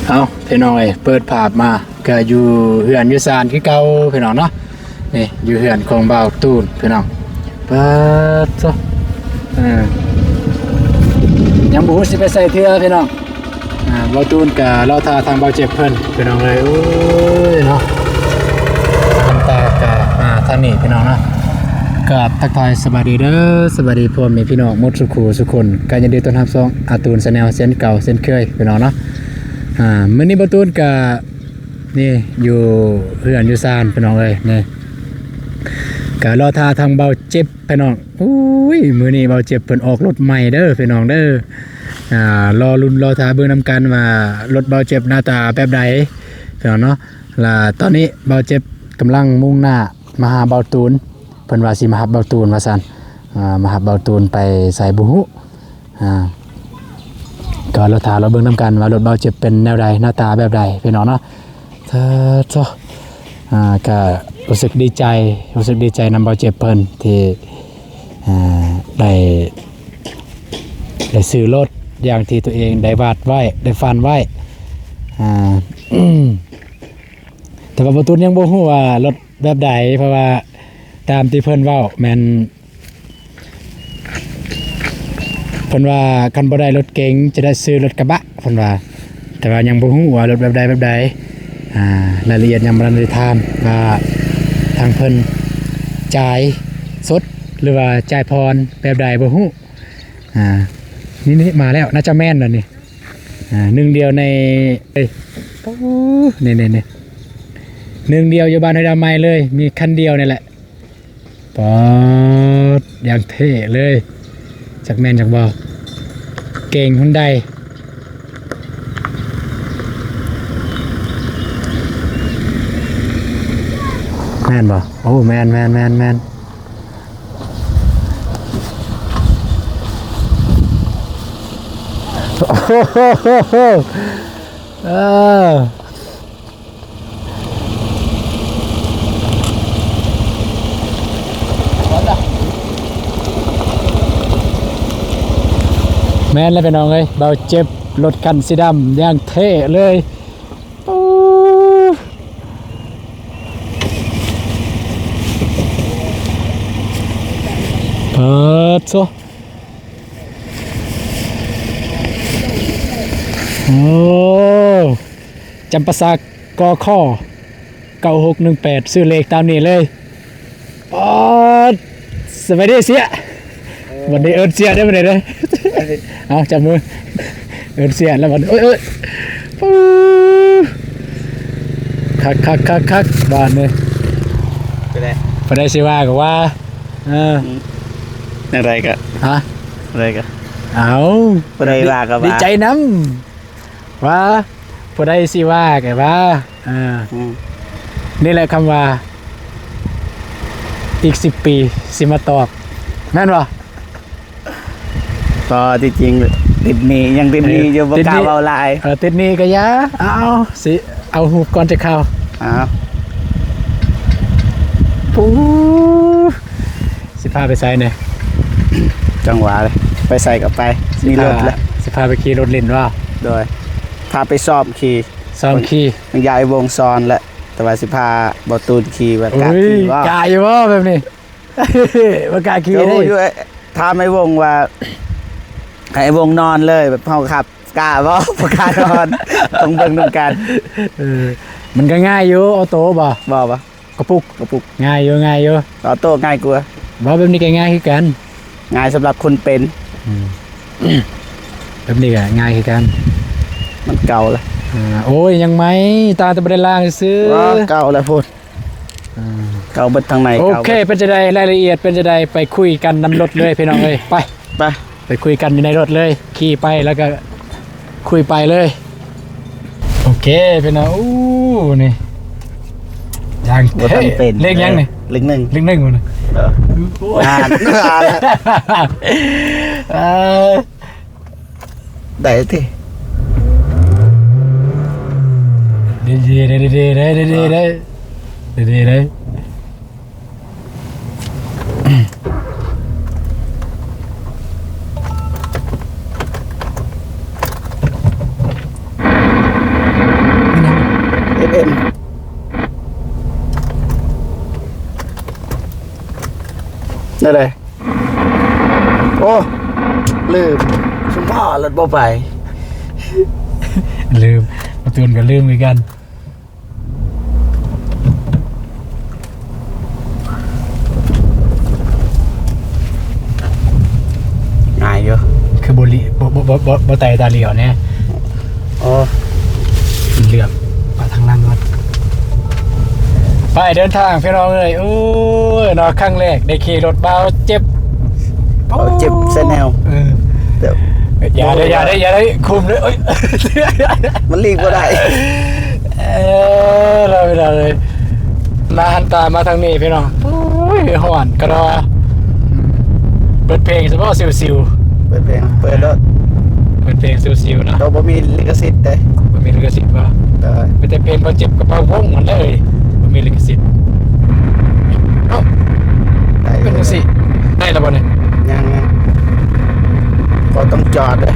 ເອົາ ພີ່ນ້ອງເອີຍ ເປີດພາບມາ ກະຢູ່ເຮືອນຢູ່ຊານຄືເກົ່າພີ່ນ້ອງເນາະ. ນີ້ຢູ່ເຮືອນຂອງບ່າວຕູນພີ່ນ້ອງ. ປາດໂທ້ ເອີ ຍັງບໍ່ຮູ້ຊິໄປໃສເທື່ອພີ່ນ້ອງ. ອ່າ ບ່າວຕູນກະລໍຖ້າທາງບ່າວເຈັບເພິ່ນພີ່ນ້ອງເອີຍ. ໂອ້ຍເນາະ ນ້ຳຕາກະມາທາງນີ້ພີ່ນ້ອງເນາະ. ກາບທັກທາຍສະບາຍດີເດີ ສະບາຍດີພໍ່ແມ່ພີ່ນ້ອງໝົດສູ່ຄູ່ສູ່ຄົນ. ກະຍິນດີຕ້ອນຮັບຊ່ອງອາຕູນແຊນແນວເຊັ່ນເກົ່າເຊັ່ນເຄີຍພີ່ນ້ອງເນາະ. ອ່າ ມື້ນີ້ບ່າວຕູນກະ ນີ້ຢູ່ເຮືອນຢູ່ຊານພີ່ນ້ອງເອີຍ. ນີ້ກະລໍຖ້າທາງບ່າວເຈັບພີ່ນ້ອງ. ໂອ້ຍ ມື້ນີ້ບ່າວເຈັບເພິ່ນອອກລົດໃໝ່ເດີພີ່ນ້ອງເດີ. ອ່າ ລໍລຸ້ນລໍຖ້າເບິ່ງນຳກັນວ່າລົດບ່າວເຈັບໜ້າຕາແບບໃດພີ່ນ້ອງເນາະ. ລະຕອນນີ້ບ່າວເຈັບກຳລັງມຸ່ງໜ້າມາຫາບ່າວຕູນ. ເພິ່ນວ່າຊິມາຮັບບ່າວຕູນວ່າຊັ້ນ. ອ່າ ມາຮັບບ່າວຕູນໄປໃສບໍ່ຮູ້. ອ່າ ກໍລໍຖ້າລໍເບິ່ງນຳກັນວ່າລົດບ່າວເຈັບເປັນແນວໃດ ໜ້າຕາແບບໃດພີ່ນ້ອງເນາະ. ເອີ ໂທ້ ອ່າ ກໍຮູ້ສຶກດີໃຈ ຮູ້ສຶກດີໃຈນຳບ່າວເຈັບເພິ່ນທີ່ ອ່າ ໄດ້ ໄດ້ຊື້ລົດຢ່າງທີ່ຕົວເອງໄດ້ວາດໄວ້ ໄດ້ຝັນໄວ້. ອ່າ ແຕ່ວ່າບ່າວຕູນຍັງບໍ່ຮູ້ວ່າລົດແບບໃດ ເພາະວ່າຕາມທີ່ເພິ່ນເວົ້າແມ່ນ ເພິ່ນວ່າຄັນບໍ່ໄດ້ລົດເກັງຈະໄດ້ຊື້ລົດກະບະ ເພິ່ນວ່າ. ແຕ່ວ່າຍັງບໍ່ຮູ້ວ່າລົດແບບໃດແບບໃດ. ອ່າ ລາຍລະອຽດຍັງບໍ່ທັນໄດ້ຖາມວ່າທາງເພິ່ນຈ່າຍສົດ ຫຼືວ່າຈ່າຍຜ່ອນແບບໃດບໍ່ຮູ້. ອ່າ ນີ້ໆ ມາແລ້ວ ໜ້າຈະແມ່ນແລ້ວນີ້. ອ່າ ໜຶ່ງດຽວໃນ ເອີຍ ໂອ້ ນີ້ໆໆ ໜຶ່ງດຽວຢູ່ບ້ານຫ້ວຍດາວໃໝ່ເລີຍ ມີຄັນດຽວນີ້ແຫຼະ. ປາດ ຢ່າງເທ່ເລີຍ ຈັກແມ່ນຈັກບໍ່ ເກັ່ງຮຸນໄດ. ແມ່ນບໍ່? ໂອ້ ແມ່ນໆໆໆ. ໂອ້ໂຫ ເອີ ແມ່ນແລ້ວພີ່ນ້ອງເອີຍ ບ່າວເຈັບລົດຄັນສີດຳຢ່າງເທ່ເລີຍ. ໂອ້ ປາດໂທ້ ໂອ້ ຈຳປາສັກ ກຂ ເກົ້າຫົກໜຶ່ງແປດ ຊື້ເລກຕາມນີ້ເລີຍ. ປາດ ສະບາຍດີເຊຍ. ເອີ ວັນນີ້ເອີ້ນເຊຍເດີ ວັນນີ້ເດີ. ເອົາ ຈັບມື ເອີ້ນເຊຍແລ້ວບັດນີ້. ໂອ້ຍ ໂອ້ຍ ໂອ້ ຄັກໆໆໆ ບາດນີ້ ເປັນໃດ? ຜູ້ໃດຊິວ່າກໍວ່າ. ເອີ ອືມ ແນວໃດກໍ ຮະ? ຜູ້ໃດກໍ ເອົາ ຜູ້ໃດວ່າກໍວ່າ ດີໃຈນຳ ວ່າ ຜູ້ໃດຊິວ່າກໍວ່າ. ອ່າ ອືມ ນີ້ແຫຼະຄຳວ່າ ອີກສິບປີຊິມາຕອບ ແມ່ນບໍ່? ກໍທີ່ຈິງຕິດໜີ້ ຍັງຕິດໜີ້ຢູ່ ເອີ ບໍ່ກ້າເວົ້າຫຼາຍ. ເອີ ຕິດໜີ້ກໍຢ່າ ເອົາ ຊິເອົາຮູບກ່ອນຈັກຄາວ. ອ້າວ ປູ ຊິພາໄປໃສນີ້? ຈັງຫວະເລີຍ ໄປໃສກໍໄປ ມີລົດແລ້ວ ຊິພາໄປຂີ່ລົດຫຼິ້ນບໍ່? ໂດຍ ພາໄປຊ້ອມຂີ່ ຊ້ອມຂີ່ ມັນຢາກໃຫ້ວົງສອນແຫຼະ ແຕ່ວ່າຊິພາບ່າວຕູນຂີ່ ວ່າກ້າຂີ່ບໍ່? ກ້າຢູ່ບໍ່ແບບນີ້? ບໍ່ກ້າຂີ່ເດ້. ກໍຮູ້ຢູ່ ຖາມໄອ້ວົງວ່າ ໃຫ້ໄອ້ວົງນອນເລີຍ ແບບເຮົາຂັບ ກ້າບໍ່? ບໍ່ກ້ານອນ ຕ້ອງເບິ່ງນຳກັນ. ເອີ ມັນກໍງ່າຍຢູ່ ອອໂຕ້ບໍ່? ບໍ່ ບໍ່ ກະປຸກ ກະປຸກ ງ່າຍຢູ່ ງ່າຍຢູ່ ອອໂຕ້ງ່າຍກວ່າ. ບໍ່ ແບບນີ້ກໍງ່າຍຄືກັນ ງ່າຍສຳລັບຄົນເປັນ. ອືມ ແບບນີ້ກໍງ່າຍຄືກັນ ມັນເກົ່າລະ. ອ່າ ໂອ້ຍ ຍັງໃໝ່ ຕາແຕ່ບໍ່ໄດ້ລ້າງຊື່ໆ. ເກົ່າລະພຸ້ນ ອ່າ ເກົ່າເບິດທາງໃນ. ໂອເຄ ເກົ່າເບິດ. ເປັນຈັ່ງໃດ ລາຍລະອຽດເປັນຈັ່ງໃດ ໄປຄຸຍກັນນຳລົດເລີຍພີ່ນ້ອງເອີຍ. ໄປ ໄປ ໄປຄຸຍກັນຢູ່ໃນລົດເລີຍ ຂີ່ໄປແລ້ວກໍຄຸຍໄປເລີຍ. ໂອເຄພີ່ນ້ອງ ໂອ້ ນີ້ ຢ່າງເທ່ ບໍ່ທັນເປັນ ເລກຫຍັງນີ້? ເລກໜຶ່ງ ເລກໜຶ່ງບໍ່ນີ້? ເອີ ໂອ້ຍ ອ່ານ ອ່ານແລ້ວ ເອີ ໄດ້ຕິ ດີໆ ເດີ ດີໆ ເດີ ດີໆ ເດີ. ໂ ເປັນ ແນວໃດ? ໂອ້ ລືມ ຊຸມພໍ່ລົດບໍ່ໄປ. ລືມ ປະຕູນກໍລືມຄືກັນ. ງ່າຍຢູ່ ຄືບໍ່ລີ ບໍ່ ບໍ່ ບໍ່ ບໍ່ ບໍ່ໄຕ່ຕາຫຼຽວແນ່. ອໍ ເຫຼືອບປະທາງຫຼັງກ່ອນ. ໄປເດີນທາງພີ່ນ້ອງເອີຍ. ໂອ້ຍເນາະ ຄັ້ງແລກໄດ້ຂີ່ລົດບ່າວເຈັບ ບ່າວເຈັບແຊນແນວ. ເອີ ແຕ່ ຢ່າເດີ ຢ່າເດີ ຢ່າເດີ ຄຸມເດີ. ໂອ້ຍ ມັນຫຼີກບໍ່ໄດ້. ເອີ ລາວເວລາເລີຍ ໜ້າຫັນຕາມາທາງນີ້ພີ່ນ້ອງ. ໂອ້ຍ ຮ້ອນກະດໍ ເປີດເພງສະເພາະຊິວໆ. ເປີດເພງ ເປີດໂລດ ເປີດເພງຊິວໆເນາະ. ໂຕບໍ່ມີລິຂະສິດເດ້. ບໍ່ມີລິຂະສິດບໍ່? ໂດຍ ມີແຕ່ເພງບ່າວເຈັບກັບບ່າວວົງຫັ້ນເລີຍ ບໍ່ມີລິຂະສິດ. ເອົ້າ ໄດ້ ເປັນຈັ່ງຊີ້ ໄດ້ແລ້ວບໍ່ນີ້? ຍັງ ຍັງ ຂ້ອຍຕ້ອງຈອດເດ້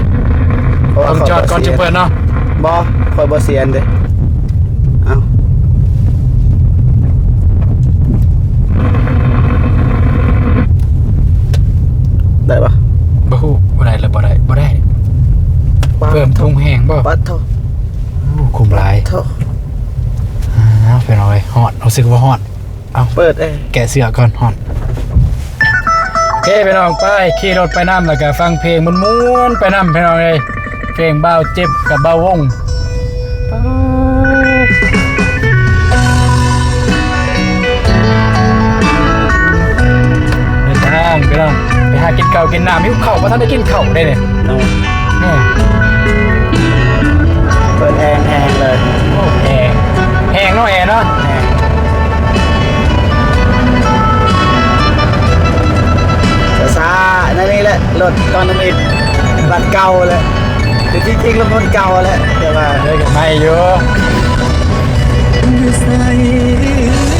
ເພາະວ່າ ຕ້ອງຈອດກ່ອນຈຶ່ງເປີດເນາະ. ບໍ່ ຂ້ອຍບໍ່ຊຽນເດ້. ເອົ້າ ໄດ້ປະ? ບໍ່ຮູ້ ບໍ່ໄດ້ ຫຼືບໍ່ໄດ້? ບໍ່ໄດ້. ປາດ ເພີ່ມທຸງແຮງບໍ່? ປາດໂທ້ ໂອ້ ຄຸ້ມຫຼາຍ. ໂທ້ ອ້າວ ພີ່ນ້ອງເອີຍ ຮ້ອນ ຮູ້ສຶກວ່າຮ້ອນ. ເອົາ ເປີດແອ ແກະເສື້ອກ່ອນ ຮ້ອນ. ໂອເຄພີ່ນ້ອງ ໄປຂີ່ລົດໄປນຳ ແລ້ວກະຟັງເພງມ່ວນໆໄປນຳພີ່ນ້ອງເອີຍ. ເພງບ່າວເຈັບກັບບ່າວວົງ. ເດີນທາງພີ່ນ້ອງ ໄປຫາກິນເຂົ້າກິນນ້ຳ. ຫິວເຂົ້າ ບໍ່ທັນໄດ້ກິນເຂົ້າເດ້ນີ້. ເນາະ ນີ້ ເປີດແອແຮງເລີຍ. ໂອ້ ແອ ແຮງເນາະ ແອເນາະ. ແຮງ ຊ້າໆ ແນວນີ້ແຫຼະ ລົດຕອນທຳອິດ ບັດເກົ່າແຫຼະ. ແຕ່ທີ່ຈິງແລ້ວມັນເກົ່າແຫຼະ ແຕ່ວ່າ ເອີ ກໍໃໝ່ຢູ່. ຢູ່ໃສ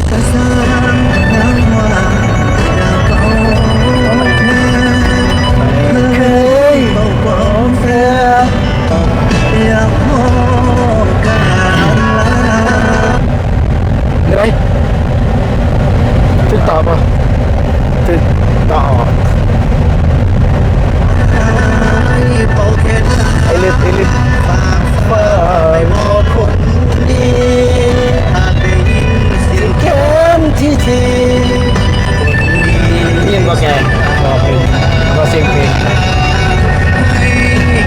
ກໍຊ່າງ ນາງວ່າຢ່າເວົ້າແທ້ ເຄີຍເວົ້າບອກແທ້ ຢາກບອກກັນລາ. ໄດ້ ຖືກຕ້ອງບໍ່? ຖືກຕ້ອງ. ໄອ້ລິດ ໄອ້ລິດ ຝາກໄວ້ບອກຄົນດີ ຫາກໄດ້ຍິນສຽງແຄນທີໆ. ຍິນບໍ່ແກ? ບໍ່ເປັນ ບໍ່ສຽງເພງ. ໃຫ້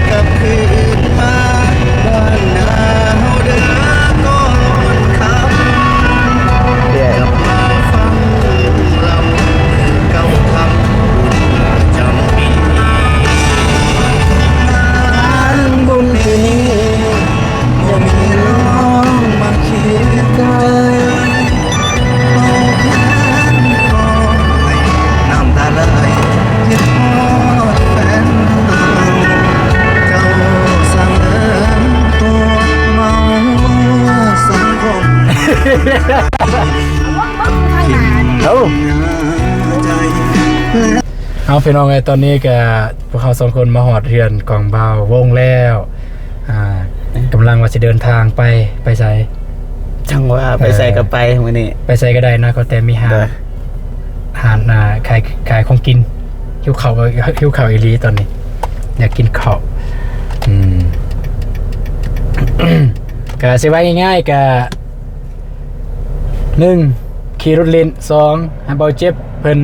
ກັບຄືນມາ ເອົາ ເອົາ ພີ່ນ້ອງເອີຍ ຕອນນີ້ກະພວກເຮົາສອງຄົນມາຮອດເຮືອນຂອງບ່າວວົງແລ້ວ. ອ່າ ກຳລັງວ່າຊິເດີນທາງໄປ ໄປໃສ? ຈັ່ງວ່າໄປໃສກໍໄປມື້ນີ້ ໄປໃສກໍໄດ້ເນາະ ກໍແຕ່ມີຮ້ານ ຮ້ານ ອ່າ ຂາຍ ຂາຍຂອງກິນ. ຫິວເຂົ້າ ຫິວເຂົ້າອີ່ຫຼີຕອນນີ້ ຢາກກິນເຂົ້າ. ອືມ ກະຊິວ່າງ່າຍໆ ກະ ໜຶ່ງ ຂີ່ລົດຫຼິ້ນ. ສອງ ໃຫ້ບ່າວເຈັບເພິ່ນ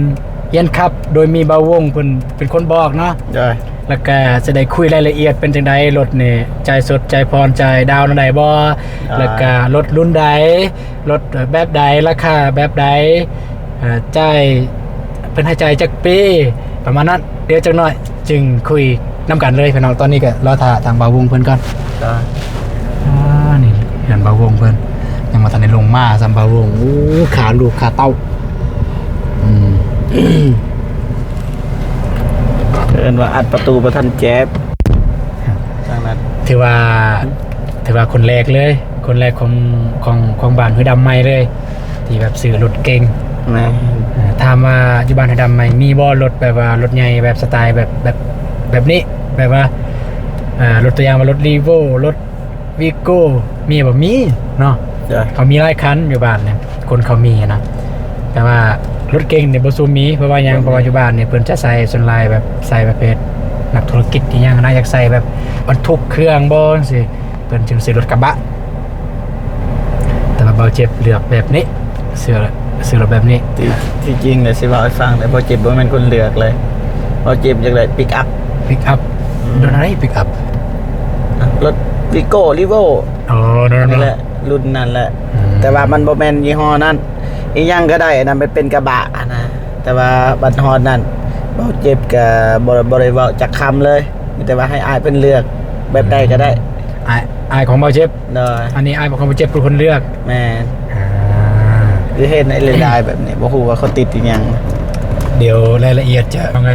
ຮຽນຂັບ ໂດຍມີບ່າວວົງເພິ່ນເປັນຄົນບອກເນາະ. ໂດຍ ແລ້ວກະຈະໄດ້ຄຸຍລາຍລະອຽດເປັນຈັ່ງໃດ ລົດນີ້ຈ່າຍສົດ ຈ່າຍຜ່ອນ ຈ່າຍດາວນຳໄດ້ບໍ່? ໂດຍ ແລ້ວກະລົດລຸ້ນໃດ ລົດແບບໃດ ລາຄາແບບໃດ ເອີ ຈ່າຍ ເພິ່ນໃຫ້ຈ່າຍຈັກປີ ປະມານນັ້ນ. ດຽວຈັກໜ້ອຍຈຶ່ງຄຸຍນຳກັນເລີຍພີ່ນ້ອງ. ຕອນນີ້ກໍລໍຖ້າທາງບ່າວວົງເພິ່ນກ່ອນ. ໄດ້ ອ່າ ນີ້ເຮືອນບ່າວວົງເພິ່ນ ຍັງບໍ່ທັນໄດ້ລົງມາຊ້ຳບ່າວວົງ. ໂອ້ ຂາລູກຂາເຕົ້າ. ອືມ ເອີ້ນວ່າອັດປະຕູບໍ່ທັນແຈັບ ຈັ່ງນັ້ນ. ຖືວ່າ ຖືວ່າຄົນແລກເລີຍ ຄົນແລກຂອງ ຂອງ ຂອງບ້ານຫ້ວຍດຳໃໝ່ເລີຍ ທີ່ແບບຊື້ລົດເກັ່ງ. ແມ່ນ ເອີ ຖາມວ່າຢູ່ບ້ານຫ້ວຍດຳໃໝ່ມີບໍ່ລົດແບບວ່າລົດໃຫຍ່ແບບສະໄຕແບບ ແບບ ແບບນີ້ ແບບວ່າ ເອີ ລົດຕົວຢ່າງວ່າລົດ Revo ລົດ Vigo ມີບໍ່? ມີເນາະ. ໂດຍ ເຂົາມີຫຼາຍຄັນຢູ່ບ້ານນີ້ ຄົນເຂົາມີນະ ແຕ່ວ່າລົດເກັງນີ້ບໍ່ສູ່ມີ. ເພາະວ່າຫຍັງ? ບໍ່ມີ. ເພາະວ່າຢູ່ບ້ານນີ້ເພິ່ນຈະໃສ່ ສ່ວນຫຼາຍແບບໃສ່ປະເພດນັກທຸລະກິດອີ່ຫຍັງນະ ຢາກໃສ່ແບບບັນທຸກເຄື່ອງບໍ່ຈັ່ງຊີ້ ເພິ່ນຈຶ່ງຊື້ລົດກະບະ. ແຕ່ວ່າບ່າວເຈັບເລືອກແບບນີ້ ຊື້ ຊື້ລົດແບບນີ້. ທີ່ ທີ່ຈິງນະ ຊິເວົ້າໃຫ້ຟັງເດີ ບ່າວເຈັບບໍ່ແມ່ນຄົນເລືອກເລີຍ. ບ່າວເຈັບຢາກໄດ້ປິກອັບ. ປິກອັບ? ອືມ. ລົດອັນໃດປິກອັບ? ລົດວີໂກ້ ຣີໂວ້. ອໍ ນັ້ນແຫຼະ ລຸ້ນນັ້ນແຫຼະ. ອືມ. ແຕ່ວ່າມັນບໍ່ແມ່ນຍີ່ຫໍ້ນັ້ນ. ອີ່ຫຍັງກໍໄດ້ ອັນນັ້ນມັນເປັນກະບະຫັ້ນນະ. ແຕ່ວ່າບັດຮອດນັ້ນ ບ່າວເຈັບກໍບໍ່ ບໍ່ໄດ້ເວົ້າຈັກຄຳເລີຍ. ມີແຕ່ວ່າໃຫ້ອ້າຍເພິ່ນເລືອກແບບໃດກໍໄດ້. ອ້າຍ ອ້າຍຂອງບ່າວເຈັບ? ໂດຍ. ອັນນີ້ອ້າຍຂອງບ່າວເຈັບເປັນຄົນເລືອກ? ແມ່ນ. ອ່າ ຄືເຫັນໄອ້ລາຍໆແບບນີ້ ບໍ່ຮູ້ວ່າເຂົາຕິດອີ່ຫຍັງ. ດຽວລາຍລະອຽດຈະເອົາໄງ?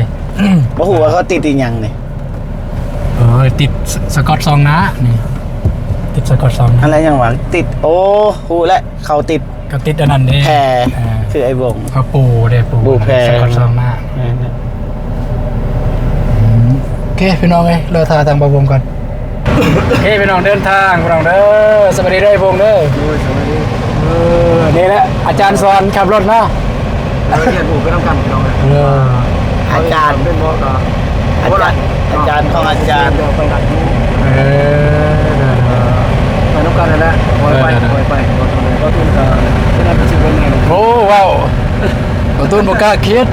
ບໍ່ຮູ້ວ່າເຂົາຕິດອີ່ຫຍັງນີ້. ເອີ ຕິດສະ ສະກອດຊອງໜ້ານີ້ ຕິດສະກອດຊອງໜ້າ. ອະໄລຫຍັງວະ? ຕິດ ໂອ້ ຮູ້ແລ້ວ ເຂົາຕິດ ເຂົາຕິດອັນນັ້ນເດ້ ແພ. ອ່າ ຄືໄອ້ວົງ ເຂົາປູເດ້ ປູ ປູແພ ສະກອດຊອງໜ້າ. ແມ່ນ. ອືມ ໂອເຄ ພີ່ນ້ອງເອີຍ ລໍຖ້າທາງບ່າວວົງກ່ອນ. ເອີ ພີ່ນ້ອງ ເດີນທາງ ພີ່ນ້ອງເດີ. ສະບາຍດີເດີ ວົງເດີ. ໂດຍ ສະບາຍດີ. ເອີ ນີ້ແຫຼະ ອາຈານສອນຂັບລົດເນາະ. ເອີ ຮຽນຮູ້ໄປນຳກັນ ພີ່ນ້ອງເອີຍ. ເອີ ອາຈານ ເປັນບໍ່ກໍ ອາຈານ ອາຈານຂອງອາຈານ. ເອີ ໄປນຳກັນຫັ້ນແຫຼະ ຄ່ອຍໄປ ເອີ ຄ່ອຍໄປ. ບໍ່ຕ້ອງ ບໍ່ຕ້ອງ ກໍ ໂອ້ ວ້າວ ບໍ່ຕູນບໍ່ກ້າຄິດ.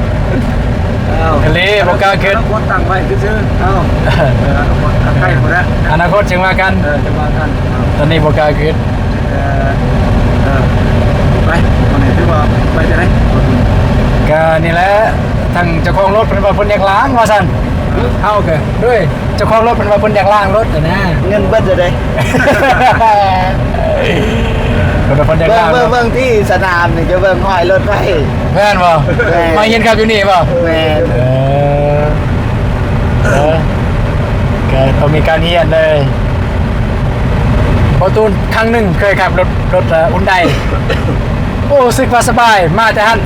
ອ້າວ ກະເລບໍ່ກ້າຄິດ ອະນາຄົດຕັ້ງໄວ້ຊື່ໆ. ເອົ້າ ເອີ ອະນາຄົດ ໃກ້ພຸ້ນແຫຼະ ອະນາຄົດຈຶ່ງວ່າກັນ ເອີ ຈຶ່ງວ່າກັນ. ຕອນນີ້ບໍ່ກ້າຄິດ. ເອີ ເອີ ໄປ ຕອນນີ້ຖືວ່າໄປຈັ່ງໃດ? ກະນີ້ແຫຼະ ທາງເຈົ້າຂອງລົດເພິ່ນວ່າເພິ່ນຢາກລ້າງວ່າຊັ້ນ. ເອີ ເຮົາກະ ໂດຍ ເຈົ້າຂອງລົດເພິ່ນວ່າເພິ່ນຢາກລ້າງລົດຫັ້ນນະ. ເງິນເບິດແລ້ວເດ້. ເພິ່ນວ່າເພິ່ນຢາກລ້າງລົດ. ເບິ່ງ ເບິ່ງທີ່ສະໜາມນີ້ ຈະເບິ່ງຮອຍລົດໄວ້. ແມ່ນບໍ່? ແມ່ນ. ມາຮຽນຂັບຢູ່ນີ້ບໍ່? ແມ່ນ. ເອີ ເອີ ກະຕ້ອງມີການຮຽນເລີຍ. ບໍ່ຕູນຄັ້ງໜຶ່ງເຄີຍຂັບລົດ ລົດ ເອີ ອຸນໄດ ໂອ້ ຮູ້ສຶກວ່າສະບາຍ ມາແຕ່ຫັ້ນ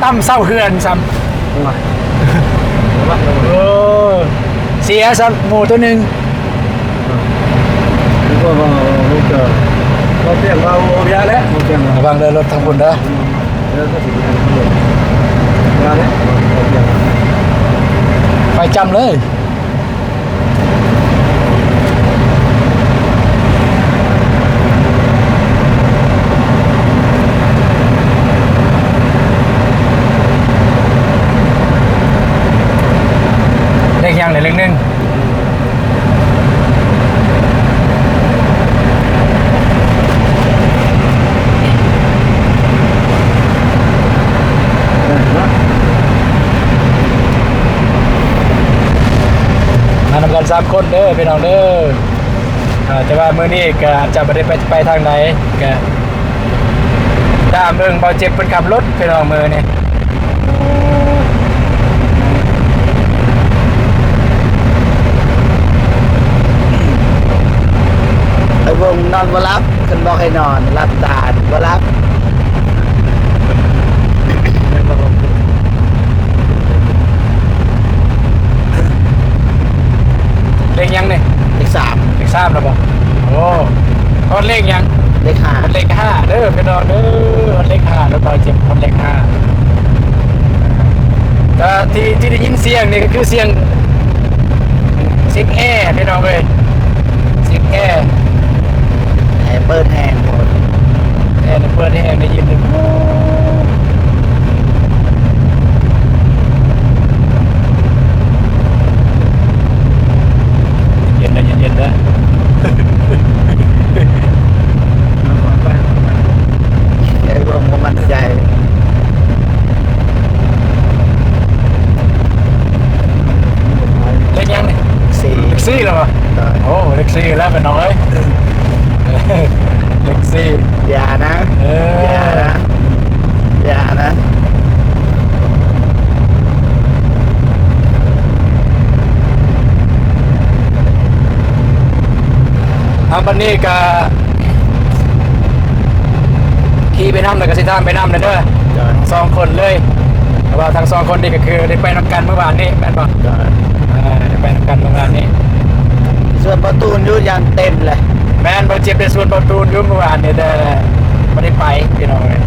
ຕຳເສົາເຮືອນຊ້ຳ. ໂອ້ຍ ໂອ້ ເສຍຊ້ຳໝູ່ໂຕໜຶ່ງ. ລະວັງເດີລົດທາງພຸ້ນເດີ. ໄປຈ້ຳເລີຍ. ເລກຫຍັງເດ ເລກໜຶ່ງ. ມານຳກັນສາມຄົນເດີ ພີ່ນ້ອງເດີ. ອ່າ ແຕ່ວ່າມື້ນີ້ກະອາດຈະບໍ່ໄດ້ໄປ ໄປທາງໃດ ກະຕາມເບິ່ງບ່າວເຈັບເພິ່ນຂັບລົດ ພີ່ນ້ອງ ມື້ນີ້. ໄອ້ວົງນອນບໍ່ຫຼັບ ເພິ່ນບອກໃຫ້ນອນ ຫຼັບຕາບໍ່ຫຼັບ. ເລກຫຍັງນີ້? ເລກສາມ. ເລກສາມແລ້ວບໍ່? ໂອ້ ຮອດເລກຫຍັງ? ເລກຫ້າ. ເລກຫ້າເດີ ພີ່ນ້ອງເດີ. ຮອດເລກຫ້າແລ້ວ ບ່າວເຈັບຮອດເລກຫ້າ. ແຕ່ທີ່ ທີ່ໄດ້ຍິນສຽງນີ້ກໍຄືສຽງ ສຽງແອ ພີ່ນ້ອງເອີຍ ສຽງແອ. ແອເປີດແຮງໂພດ. ແອເປີດແຮງ ໄດ້ຍິນຢູ່. ເຢັນໆເດີ ເຢັນໆເດີ. ໄດ້ລວມບໍ່ໝັ້ນໃຈ. ເລກຫຍັງນີ້? ສີ່. ເລກສີ່ແລ້ວບໍ່? ໂອ້ ເລກສີ່ແລ້ວ ພີ່ນ້ອງເອີຍ. ເລກສີ່. ຢ່ານະ. ເອີ ຢ່ານະ. ຢ່ານະ. ເອົາ ບັດນີ້ກະຂີ່ໄປນຳ ແລ້ວກະຊິຖາມໄປນຳເດີ ທັງສອງຄົນເລີຍ. ເພາະວ່າທັງສອງຄົນນີ້ກະຄືໄດ້ໄປນຳກັນມື້ວານນີ້ ແມ່ນບໍ່? ເອີ ໄດ້ໄປນຳກັນມື້ວານນີ້. ສ່ວນປະຕູນຢູ່ ຢ້ານເຕັມແຫຼະ. ແມ່ນ ບ່າວເຈັບໄດ້ຊວນບ່າວຕູນຢູ່ມື້ວານນີ້ ແຕ່ບໍ່ໄດ້ໄປພີ່ນ້ອງເອີຍ.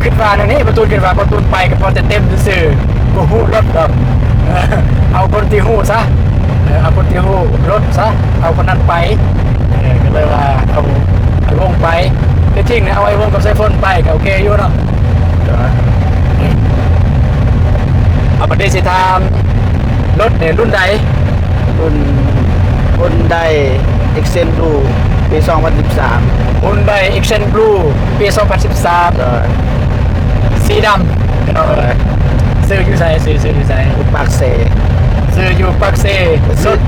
ຄິດວ່າແນວນີ້ ບ່າວຕູນຄິດວ່າບ່າວຕູນໄປກໍພໍແຕ່ເຕັມຊື່ໆ ບໍ່ຮູ້ລົດດອກ. ເອົາຄົນທີ່ຮູ້ຊະ ເອີ ເອົາຄົນທີ່ຮູ້ລົດຊະ ເອົາຄົນນັ້ນໄປ. ເອີ ກໍເລີຍວ່າເອົາໄອ້ວົງໄປ. ທີ່ຈິງເອົາໄອ້ວົງກັບສາຍຝົນໄປກໍໂອເຄຢູ່ເນາະ. ເອົາ ບັດນີ້ຊິຖາມ ລົດນີ້ລຸ້ນໃດ? ລຸ້ນ Hyundai Accent Blue ປີສອງພັນສິບສາມ. Hyundai Accent Blue ປີສອງພັນສິບສາມ ໂດຍ ສີດຳ. ໂດຍ ຊື້ຢູ່ໃສ? ຊື້ ຊື້ຢູ່ໃສ? ຢູ່ປາກເຊ. ຊື້ຢູ່ປາກເຊ. ຊື້ລົດ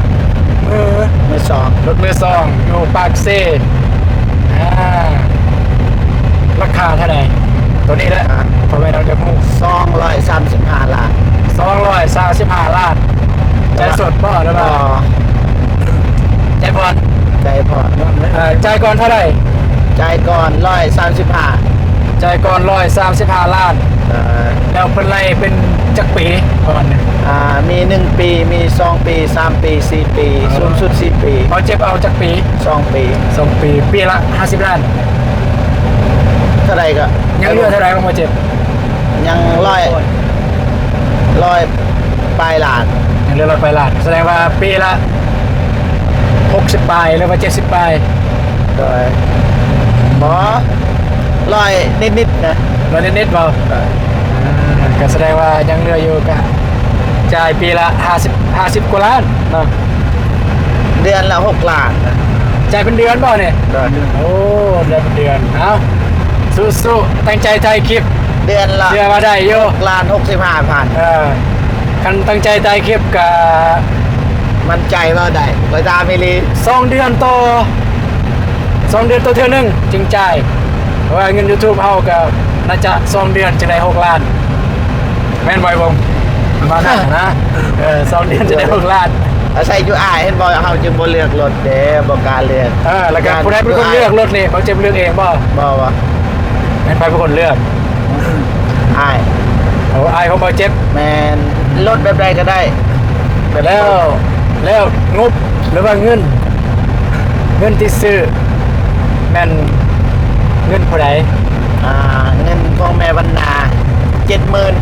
ມື ມືສອງ ລົດມືສອງຢູ່ປາກເຊ. ອ່າ ລາຄາເທົ່າໃດໂຕນີ້ແຫຼະ? ອ່າ ພໍ່ແມ່ນ້ອງຈະຮູ້. ສອງຮ້ອຍສາມສິບຫ້າລ້ານ. ສອງຮ້ອຍສາມສິບຫ້າລ້ານ. ຈ່າຍສົດບໍ່ ຫຼືວ່າ? ບໍ່ ຈ່າຍຜ່ອນ? ຈ່າຍຜ່ອນ. ເອີ ຈ່າຍກ່ອນເທົ່າໃດ? ຈ່າຍກ່ອນຮ້ອຍສາມສິບຫ້າ. ຈ່າຍກ່ອນຮ້ອຍສາມສິບຫ້າລ້ານ. ເອີ ແລ້ວເພິ່ນໄລ່ເປັນຈັກປີກ່ອນ? ອ່າ ມີໜຶ່ງປີ ມີສອງປີ ສາມປີ ສີ່ປີ. ເອີ ສູງສຸດສີ່ປີ. ເອົາ ເຈັບເອົາຈັກປີ? ສອງປີ. ສອງປີ. ປີລະຫ້າສິບລ້ານ. ເທົ່າໃດກໍ ຍັງເຫຼືອເທົ່າໃດບໍ່ ບໍ່ເຈັບ? ຍັງຮ້ອຍ ຮ້ອຍປາຍລ້ານ. ຍັງເຫຼືອຮ້ອຍປາຍລ້ານ. ສະແດງວ່າປີລະຫົກສິບປາຍ ຫຼືວ່າເຈັດສິບປາຍ? ໂດຍ ບໍ່ ຮ້ອຍນິດໆນະ. ຮ້ອຍນິດໆບໍ່? ໂດຍ ອ່າ ກໍສະແດງວ່າຍັງເຫຼືອຢູ່ ກໍຈ່າຍປີລະຫ້າສິບ ຫ້າສິບກວ່າລ້ານເນາະ. ເດືອນລະຫົກລ້ານ. ຈ່າຍເປັນເດືອນບໍ່ນີ້? ໂດຍ ໂອ້ ເດືອນເປັນເດືອນ. ເອົາ ສູ້ໆ ຕັ້ງໃຈຖ່າຍຄລິບ. ເດືອນລະ ເຊື່ອວ່າໄດ້ຢູ່ ຫົກລ້ານຫົກສິບຫ້າພັນ. ເອີ ຄັນຕັ້ງໃຈຖ່າຍຄລິບກະໝັ້ນໃຈເວົ້າໄດ້ ຂ້ອຍຖາມອີ່ຫຼີ. ສອງເດືອນຕໍ່ ສອງເດືອນຕໍ່ເທື່ອໜຶ່ງຈຶ່ງຈ່າຍ ເພາະວ່າເງິນ YouTube ເຮົາກະໜ້າຈະສອງເດືອນຈຶ່ງໄດ້ຫົກລ້ານ. ແມ່ນບໍ່ ໄອ້ວົງ? ປະມານນັ້ນນະ. ເອີ ສອງເດືອນຈະໄດ້ຫົກລ້ານ. ອາໄສຢູ່ອ້າຍ ເຫັນບໍ່ ເຮົາຈຶ່ງບໍ່ເລືອກລົດເດ້ ບໍ່ກ້າເລືອກ. ເອີ ແລ້ວກໍຜູ້ໃດເປັນຄົນເລືອກລົດນີ້? ບ່າວເຈັບເລືອກເອງບໍ່? ບໍ່ ບໍ່. ແມ່ນໃຜເປັນຄົນເລືອກ? ອ້າຍ. ໂອ້ ອ້າຍຂອງບ່າວເຈັບ. ແມ່ນ ລົດແບບໃດກໍໄດ້. ແລ້ວ ແລ້ວງົບ ຫຼືວ່າເງິນ ເງິນທີ່ຊື້ແມ່ນເງິນຜູ້ໃດ? ອ່າ ເງິນຂອງແມ່ວັນນາ ເຈັດໝື່ນ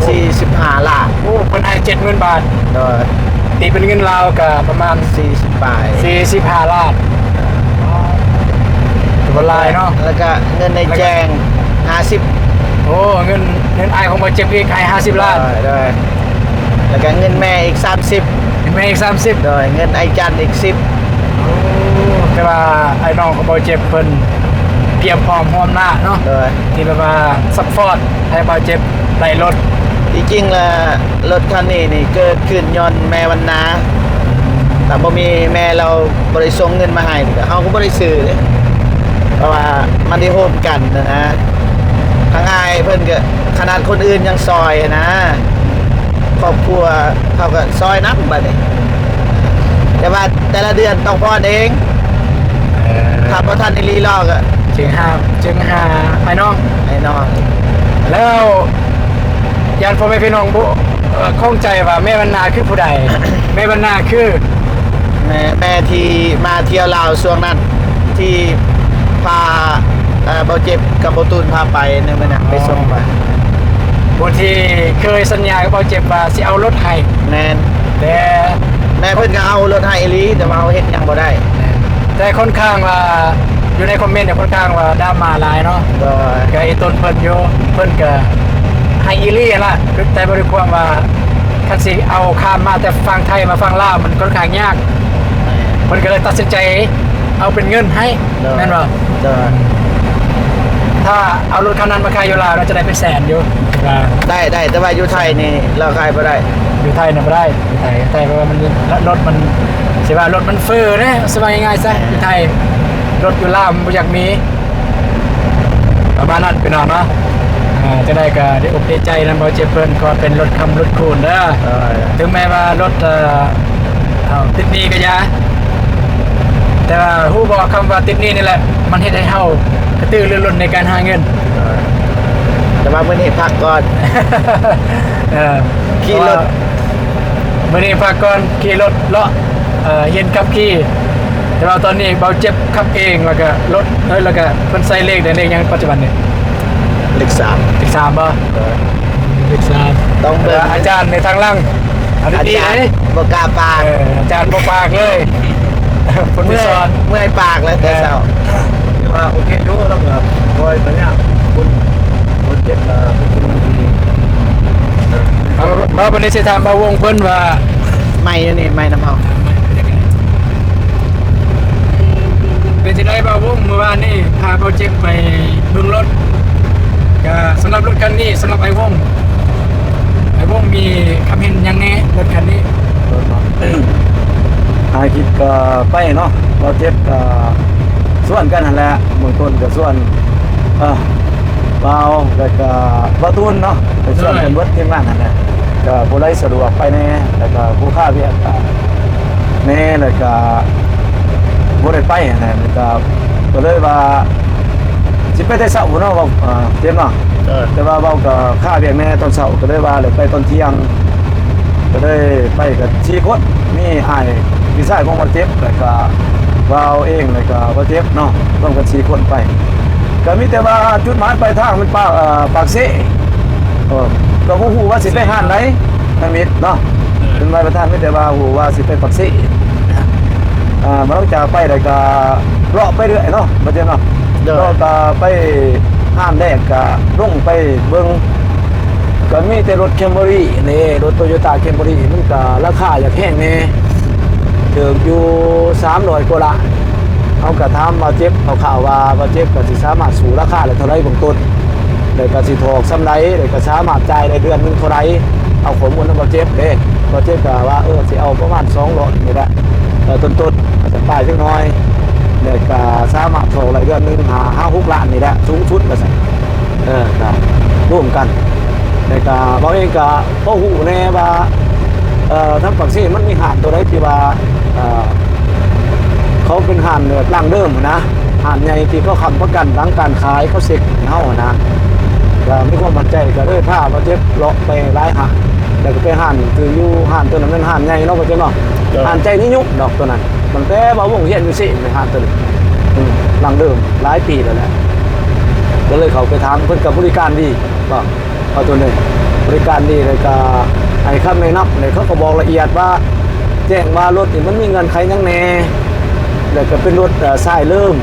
ສີ່ສິບຫ້າລ້ານ. ໂອ້ ເພິ່ນໃຫ້ເຈັດໝື່ນບາດ. ໂດຍ ຕີເປັນເງິນລາວກໍປະມານສີ່ສິບປາຍ ສີ່ສິບຫ້າລ້ານ. ຖືວ່າຫຼາຍເນາະ. ແລ້ວກະເງິນອ້າຍແຈ້ງຫ້າສິບ. ໂອ້ ເງິນ ເງິນອ້າຍຂອງບ່າວເຈັບອີກໃຫ້ຫ້າສິບລ້ານ. ໂດຍ ໂດຍ. ແລ້ວກະເງິນແມ່ອີກສາມສິບ. ເງິນແມ່ອີກສາມສິບ. ໂດຍ ເງິນອ້າຍຈັນອີກສິບ. ໂອ້ ແຕ່ວ່າອ້າຍນ້ອງຂອງບ່າວເຈັບເພິ່ນກຽມພ້ອມຮ່ວມໜ້າເນາະ. ໂດຍ ທີ່ແບບວ່າຊັບພອດໃຫ້ບ່າວເຈັບໄດ້ລົດ. ທີ່ຈິງລະລົດຄັນນີ້ນີ້ເກີດຂຶ້ນຍ້ອນແມ່ວັນນາ. ຖ້າບໍ່ມີແມ່ລາວບໍ່ໄດ້ສົ່ງເງິນມາໃຫ້ ເຮົາກໍບໍ່ໄດ້ຊື້ເດ້ ເພາະວ່າມັນໄດ້ໂຮມກັນນະ. ທາງອ້າຍເພິ່ນກໍ ຂະໜາດຄົນອື່ນຍັງຊ່ອຍນະ ຄອບຄົວເຮົາກໍຊ່ອຍນຳບັດນີ້. ແຕ່ວ່າແຕ່ລະເດືອນຕ້ອງຜ່ອນເອງ. ເອີ ຖ້າບໍ່ທັນອີ່ຫຼີລອກ ຈຶ່ງຫາ ຈຶ່ງຫາອ້າຍນ້ອງ ອ້າຍນ້ອງ. ແລ້ວຢ້ານພໍ່ແມ່ພີ່ນ້ອງບໍ່ ເອີ ຂ້ອງໃຈວ່າແມ່ວັນນາຄືຜູ້ໃດ? ແມ່ວັນນາຄື ແມ່ ແມ່ທີ່ມາທ່ຽວລາວຊ່ວງນັ້ນ ທີ່ພາ ເອີ ບ່າວເຈັບກັບບ່າວຕູນພາໄປໃນມື້ນັ້ນ ໄປສົ່ງໄປ. ຜູ້ທີ່ເຄີຍສັນຍາກັບບ່າວເຈັບວ່າຊິເອົາລົດໃຫ້. ແມ່ນ. ແຕ່ ແມ່ເພິ່ນກໍເອົາລົດໃຫ້ອີ່ຫຼີ ແຕ່ວ່າເຮົາເຮັດຫຍັງບໍ່ໄດ້. ແມ່ນ. ແຕ່ຄ່ອນຂ້າງວ່າ ຢູ່ໃນຄອມເມັນນີ້ຄ່ອນຂ້າງວ່າດຣາມາຫຼາຍເນາະ. ໂດຍ. ກໍອີຕົນເພິ່ນຢູ່ ເພິ່ນກໍໃຫ້ອີ່ຫຼີຫັ້ນລະ ແຕ່ບໍ່ໄດ້ຄວາມວ່າ ຄັນຊິເອົາຂ້າມມາແຕ່ຝັ່ງໄທມາຝັ່ງລາວ ມັນຄ່ອນຂ້າງຍາກ. ແມ່ນ. ເພິ່ນກໍເລີຍຕັດສິນໃຈເອົາເປັນເງິນໃຫ້. ໂດຍ. ແມ່ນບໍ່? ໂດຍ. ຖ້າເອົາລົດຄັນນັ້ນມາຂາຍຢູ່ລາວ ໜ້າຈະໄດ້ເປັນແສນຢູ່. ໄດ້ ໄດ້ ແຕ່ວ່າຢູ່ໄທນີ້ລາວຂາຍບໍ່ໄດ້. ຢູ່ໄທນະບໍ່ໄດ້. ໄທ ໄທ ເພາະວ່າມັນ ລົດມັນ ຊິວ່າລົດມັນເຟີເດ້ ຊິວ່າງ່າຍໆຊະ. ແມ່ນ. ຢູ່ໄທ ລົດຢູ່ລາວມັນບໍ່ຢາກມີ ປະມານນັ້ນພີ່ນ້ອງເນາະ. ອ່າ ຈັ່ງໃດກໍດີອົກດີໃຈນຳບ່າວເຈັບເພິ່ນ ຂໍເປັນລົດຄ້ຳລົດຄູນເດີ. ເອີ ເຖິງແມ່ນວ່າລົດ ເອີ ເອົາ ຕິດໜີ້ກໍຢ່າ ແຕ່ວ່າຮູ້ບໍ່ ຄຳວ່າຕິດໜີ້ນີ້ແຫຼະ ມັນເຮັດໃຫ້ເຮົາກະຕືລືລົ້ນໃນການຫາເງິນ. ເອີ ແຕ່ວ່າມື້ນີ້ພັກກ່ອນ. ເອີ ຂີ່ລົດ ເພາະວ່າມື້ນີ້ພັກກ່ອນ ຂີ່ລົດເລາະ ເອີ ຮຽນຂັບຂີ່ ແຕ່ວ່າຕອນນີ້ເບົາເຈັບຂັບເອງ ແລ້ວກະລົດ ເອີ ແລ້ວກະເພິ່ນໃສ່ເລກໃດ ເລກຫຍັງປັດຈຸບັນນີ້? ເລກສາມ ເລກສາມບໍ່? ເອີ ເລກສາມ ຕ້ອງເບິ່ງ ອາຈານໃນທາງຫຼັງ ອາຈານບໍ່ກ້າປາກ ເອີ ອາຈານບໍ່ປາກເລີຍ ຄົນທີ່ສອນ ເມື່ອຍປາກແລ້ວແຕ່ເຊົ້າ ເອີ ຖືວ່າໂອເຄຢູ່ ແລ້ວກໍບໍ່ໄປຍາກ ຄົນ ຄົນເຈັບກໍເປັນຄົນທີ່ ເອົາ ມາບັດນີ້ຊິຖາມບ່າວວົງເພິ່ນວ່າ ໄມອັນນີ້ ໄມນຳເຮົາ ເປັນຈັ່ງໃດບ່າວວົງ ມື້ວານນີ້ພາບ່າວເຈັບໄປເບິ່ງລົດ ກະສຳລັບລົດຄັນນີ້ ສຳລັບອ້າຍວົງ ອ້າຍວົງມີຄຳເຫັນຫຍັງແດ່ລົດຄັນນີ້? ອາ ຄິດກໍໄປເນາະ ບ່າວເຈັບກໍຊວນກັນຫັ້ນແຫຼະ ເບື້ອງຕົ້ນກໍຊວນ ເອີ ບ່າວ ແລ້ວກໍບ່າວຕູນເນາະ ໄປຊວນກັນເບິດທີມງານຫັ້ນແຫຼະ ກໍຜູ້ໃດສະດວກໄປແດ່ ແລ້ວກໍຜູ້ຄາວຽກກໍແດ່ ແລ້ວກໍບໍ່ໄດ້ໄປຫັ້ນແຫຼະ ແລ້ວກໍ ກໍເລີຍວ່າ ຊິໄປແຕ່ເຊົ້າພຸ້ນເນາະ ເວົ້າ ເອີ ເຈັບເນາະ ເອີ ແຕ່ວ່າເວົ້າກໍຄາວຽກແດ່ຕອນເຊົ້າ ກໍເລີຍວ່າໄດ້ໄປຕອນທ່ຽງ ກໍເລີຍໄປກັນສີ່ຄົນ ມີອ້າຍພີ່ຊາຍຂອງບ່າວເຈັບ ແລ້ວກໍບ່າວເອງ ແລ້ວກໍບ່າວເຈັບເນາະ ລວມກັນສີ່ຄົນໄປ ກໍມີແຕ່ວ່າຈຸດໝາຍປາຍທາງມັນປາກ ເອີ ປາກເຊ ເອີ ກໍບໍ່ຮູ້ວ່າຊິໄປຮ້ານໃດທຳອິດເນາະ ເອີ ເປັນໄວປະທານ ມີແຕ່ວ່າຮູ້ວ່າຊິໄປປາກເຊ ອ່າ ຫຼັງຈາກໄປແລ້ວກໍເລາະໄປເລື້ອຍເນາະ ບໍ່ເຈັບເນາະ ເອີ ເລາະກໍໄປຮ້ານແລກກໍລົງໄປເບິ່ງ ກໍມີແຕ່ລົດແຄມເບີຣີເດ້ ລົດໂຕໂຍຕ້າແຄມເບີຣີ ມັນກໍລາຄາຢາກແພງແດ່ ຖືກຢູ່ສາມຮ້ອຍກວ່າລ້ານ ເຮົາກໍຖາມບ່າວເຈັບຄ່າວໆວ່າ ບ່າວເຈັບກໍຊິສາມາດສູ້ລາຄາໄດ້ເທົ່າໃດເບື້ອງຕົ້ນ ແລ້ວກໍຊິຖອກສ່ຳໃດ ແລ້ວກໍສາມາດຈ່າຍໄດ້ເດືອນໜຶ່ງເທົ່າໃດ ເອົາຂໍ້ມູນນຳບ່າວເຈັບເດ້ ບ່າວເຈັບກໍວ່າ ເອີ ຊິເອົາປະມານສອງຮ້ອຍນີ້ແຫຼະ ເອີ ຕົ້ນໆ ອາດຈະປາຍຈັກໜ່ອຍ ແລ້ວກໍສາມາດຖອກໄດ້ເດືອນໜຶ່ງຫ້າ ຫ້າຫົກລ້ານນີ້ແຫຼະ ສູງສຸດວ່າຊັ້ນ ເອີ ກໍລວມກັນ ແລ້ວກໍເຮົາເອງກໍພໍຮູ້ແດ່ວ່າ ເອີ ທາງປາກເຊມັນມີຮ້ານຕົວໃດທີ່ວ່າ ເອີ ເຂົາເປັນຮ້ານແບບດັ້ງເດີມຫັ້ນນະ ຮ້ານໃຫຍ່ທີ່ເຂົາຄ້ຳປະກັນຫຼັງການຂາຍ ເຂົາເຊັກໃຫ້ເຮົາຫັ້ນນະ ກໍມີຄວາມໝັ້ນໃຈ ກໍເລີຍພາບ່າວເຈັບເລາະໄປຫຼາຍຮ້ານ ແລ້ວກໍໄປຮ້ານ ຄືຢູ່ຮ້ານຕົວນັ້ນແມ່ນຮ້ານໃຫຍ່ເນາະ ບ່າວເຈັບເນາະ ຮ້ານໃຈນິຍົມດອກຕົວນັ້ນ ຕັ້ງແຕ່ບ່າວວົງຮຽນຢູ່ເຊ ຮ້ານຕົວນັ້ນ ອືມ ດັ້ງເດີມຫຼາຍປີແລ້ວແຫຼະ ກໍເລີຍເຂົ້າໄປຖາມ ເພິ່ນກໍບໍລິການດີ ເວົ້າຕົວນີ້ ບໍລິການດີ ແລ້ວກໍໃຫ້ຄຳແນະນຳ ແລ້ວເຂົາກໍບອກລະອຽດວ່າ ແຈ້ງວ່າລົດນີ້ມັນມີເງື່ອນໄຂຫຍັງແດ່ ແລ້ວກໍເປັນລົດ ເອີ ຊາຍເລີມ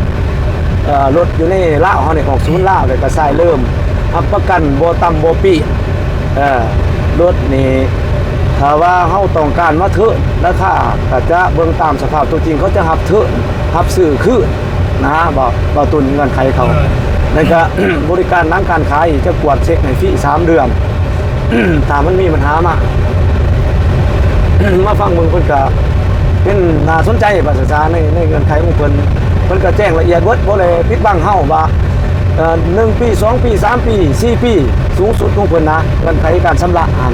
ເອີ ລົດຢູ່ໃນລາວເຮົານີ້ ອອກສູນລາວ ແລ້ວກໍຊາຍເລີມ ຮັບປະກັນບໍ່ຕ່ຳບໍ່ປີ້ນ ເອີ ລົດນີ້ ຖ້າວ່າເຮົາຕ້ອງການມາເທີນ ລາຄາກໍຈະເບິ່ງຕາມສະພາບຕົວຈິງ ເຂົາຈະຮັບເທີນ ຮັບຊື້ຄືນ ນະ ເວົ້າ ເວົ້າຕົວເງື່ອນໄຂເຂົາ ເອີ ແລ້ວກະ ບໍລິການຫຼັງການຂາຍ ຈະກວດເຊັກໃຫ້ຟຣີສາມເດືອນ ຖ້າມັນມີບັນຫາມາ ມາຟັງເບິ່ງ ເພິ່ນກະເປັນໜ້າສົນໃຈ ວ່າຊັ້ນຊະ ໃນ ໃນເງື່ອນໄຂຂອງເພິ່ນ ເພິ່ນກະແຈ້ງລະອຽດເບິດ ບໍ່ໄດ້ປິດບັງເຮົາວ່າ ເອີ ໜຶ່ງປີ ສອງປີ ສາມປີ ສີ່ປີ ສູງສຸດຂອງເພິ່ນນະ ເງື່ອນໄຂການຊຳລະຫັ້ນ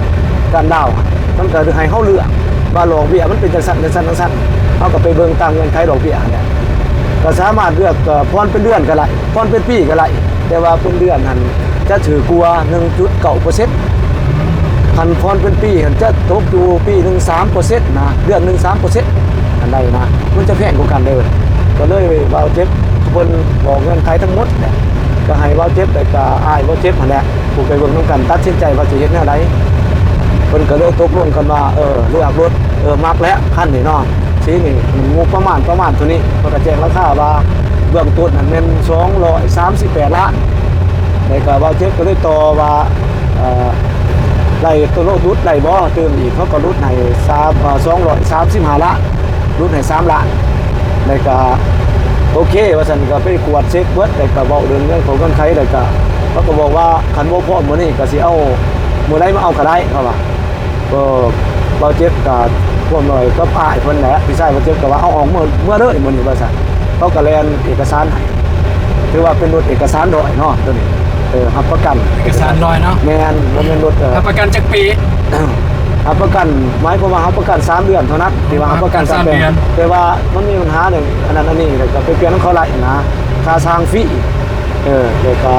ການດາວຫັ້ນ ມັນກະໃຫ້ເຮົາເລືອກວ່າດອກເບ້ຍມັນເປັນຈັ່ງຊັ້ນ ຈັ່ງຊັ້ນ ຈັ່ງຊັ້ນ ເຮົາກະໄປເບິ່ງຕາມເງື່ອນໄຂດອກເບ້ຍຫັ້ນແຫຼະ ກະສາມາດເລືອກ ເອີ ຜ່ອນເປັນເດືອນກະໄດ້ ຜ່ອນເປັນປີກະໄດ້ ແຕ່ວ່າເປັນເດືອນຫັ້ນຈະຖືກກວ່າ ໜຶ່ງຈຸດເກົ້າເປີເຊັນ ຄັນຜ່ອນເປັນປີຫັ້ນຈະຕົກຢູ່ປີໜຶ່ງສາມເປີເຊັນນະ ເດືອນໜຶ່ງສາມເປີເຊັນ ອັນໃດນະ ມັນຈະແພງກວ່າກັນເດີ ກະເລີຍບ່າວເຈັບເພິ່ນບອກເງື່ອນໄຂທັງໝົດແຫຼະ ກະໃຫ້ບ່າວເຈັບ ແລະກະອ້າຍບ່າວເຈັບຫັ້ນແຫຼະ ຜູ້ໄປເບິ່ງນຳກັນ ຕັດສິນໃຈວ່າຊິເຮັດແນວໃດ ເພິ່ນກະເລີຍຕົກລົງກັນວ່າ ເອີ ເລືອກລົດ ເອີ ມັກແລ້ວຄັນນີ້ເນາະ ສີນີ້ ງົບປະມານ ປະມານເທົ່ານີ້ ເພິ່ນກະແຈ້ງລາຄາວ່າເບື້ອງຕົ້ນຫັ້ນແມ່ນສອງຮ້ອຍສາມສິບແປດລ້ານ ແລ້ວກະບ່າວເຈັບກະເລີຍຕໍ່ວ່າ ເອີ ໄລ່ໂຕລົດຫຼຸດໄດ້ບໍ່ ຕື່ມອີກ ເຂົາກະຫຼຸດໃຫ້ສາມ ເອີ ສອງຮ້ອຍສາມສິບຫ້າລ້ານ ຫຼຸດໃຫ້ສາມລ້ານ ແລ້ວກະໂອເຄວ່າຊັ້ນ ກະໄປກວດເຊັກເບິດ ແລ້ວກະເວົ້າເລື່ອງ ເລື່ອງຂອງເງື່ອນໄຂ ແລ້ວກະເຂົາກະບອກວ່າ ຄັນບໍ່ພ້ອມມື້ນີ້ກະຊິເອົາມື້ໃດມາເອົາກະໄດ້ ເຂົາວ່າ ກໍບ່າວເຈັບກະຮ່ວມດ້ວຍກັບອ້າຍເພິ່ນແຫຼະ ພີ່ຊາຍບ່າວເຈັບກະວ່າ ເອົາອອກເມືອ ເມືອເລີຍມື້ນີ້ວ່າຊັ້ນ ເຂົາກະແລ່ນເອກະສານໃຫ້ ຖືວ່າເປັນລົດເອກະສານຮ້ອຍເນາະ ໂຕນີ້ ເອີ ຮັບປະກັນເອກະສານຮ້ອຍເນາະ ແມ່ນ ບໍ່ແມ່ນລົດ ເອີ ຮັບປະກັນຈັກປີ? ຮັບປະກັນ ໝາຍຄວາມວ່າຮັບປະກັນສາມເດືອນເທົ່ານັ້ນ ທີ່ວ່າຮັບປະກັນການແປງ ແຕ່ວ່າມັນມີບັນຫາເລື່ອງອັນນັ້ນອັນນີ້ ແລ້ວກະໄປປ່ຽນນຳເຂົາໄດ້ນະ ຄ່າຊ່າງຟຣີ ເອີ ແລ້ວກະ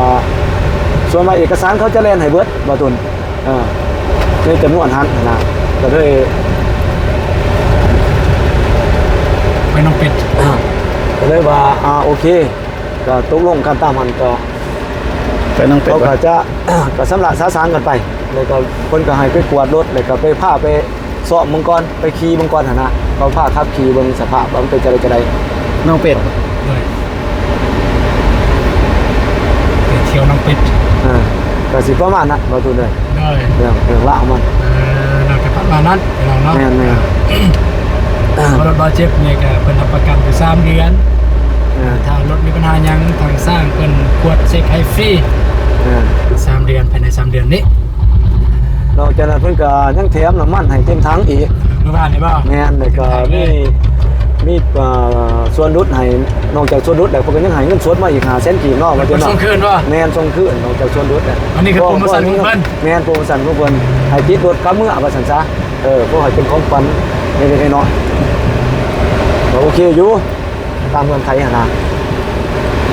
ສ່ວນວ່າເອກະສານເຂົາຈະແລ່ນໃຫ້ເບິດ ບ່າວຕຸນ ເອີ ໃນຈຳນວນຫັ້ນນະ ກະເລີຍ ໄປ ນ້ອງເປັດ ກໍເລີຍວ່າ ອ່າ ໂອເຄ ກໍຕົກລົງກັນຕາມນັ້ນ ກໍ ໄປນ້ອງເປັດ ເຂົາກໍຈະ ກໍຊຳລະສາສາງກັນໄປ ແລ້ວກໍເພິ່ນກໍໃຫ້ໄປກວດລົດ ແລ້ວກໍໄປ ພາໄປຊ້ອມເບິ່ງກ່ອນ ໄປຂີ່ເບິ່ງກ່ອນຫັ້ນນະ ເຂົາພາຂັບຂີ່ເບິ່ງສະພາບວ່າມັນເປັນຈັ່ງໃດຈັ່ງໃດ ນ້ອງເປັດ ໂດຍ ໄປທ່ຽວນ້ອງເປັດ ອ່າ ກໍຊິປະມານນັ້ນ ບໍ່ຕູນເອີຍ ໂດຍ ເລື່ອງ ເລື່ອງລາວມັນ ເອີ ໜ້າຈະປະມານນັ້ນ ພີ່ນ້ອງເນາະ ແມ່ນໆ ອ່າ ເພາະລົດບາດເຈັບນີ້ກໍເພິ່ນຮັບປະກັນຢູ່ສາມເດືອນ ອ່າ ຖ້າລົດມີບັນຫາຫຍັງ ທາງຊ່າງເພິ່ນກວດເຊັກໃຫ້ຟຣີ ອ່າ ສາມເດືອນ ພາຍໃນສາມເດືອນນີ້ ນອກຈາກນັ້ນເພິ່ນກໍຍັງແຖມນ້ຳມັນໃຫ້ເຕັມຖັງອີກ ມື້ວານນີ້ບໍ່? ແມ່ນ ແລ້ວກໍມີ ມີ ເອີ ສ່ວນຫຼຸດໃຫ້ ນອກຈາກສ່ວນຫຼຸດແລ້ວ ເພິ່ນກໍຍັງໃຫ້ເງິນສົດມາອີກຫ້າແສນກີບເນາະ ວ່າເປັນສົ່ງຄືນບໍ່? ແມ່ນ ສົ່ງຄືນ ນອກຈາກສ່ວນຫຼຸດແລ້ວ ອັນນີ້ຄືໂປຣໂມຊັນຂອງເພິ່ນ ແມ່ນ ໂປຣໂມຊັນຂອງເພິ່ນ ໃຫ້ຕິດລົດກັບເມືອວ່າຊັ້ນຊະ ເອີ ເພາະໃຫ້ເປັນຂອງຂວັນເລັກໆນ້ອຍໆ ກໍໂອເຄຢູ່ ຕາມເງື່ອນໄຂຫັ້ນນະ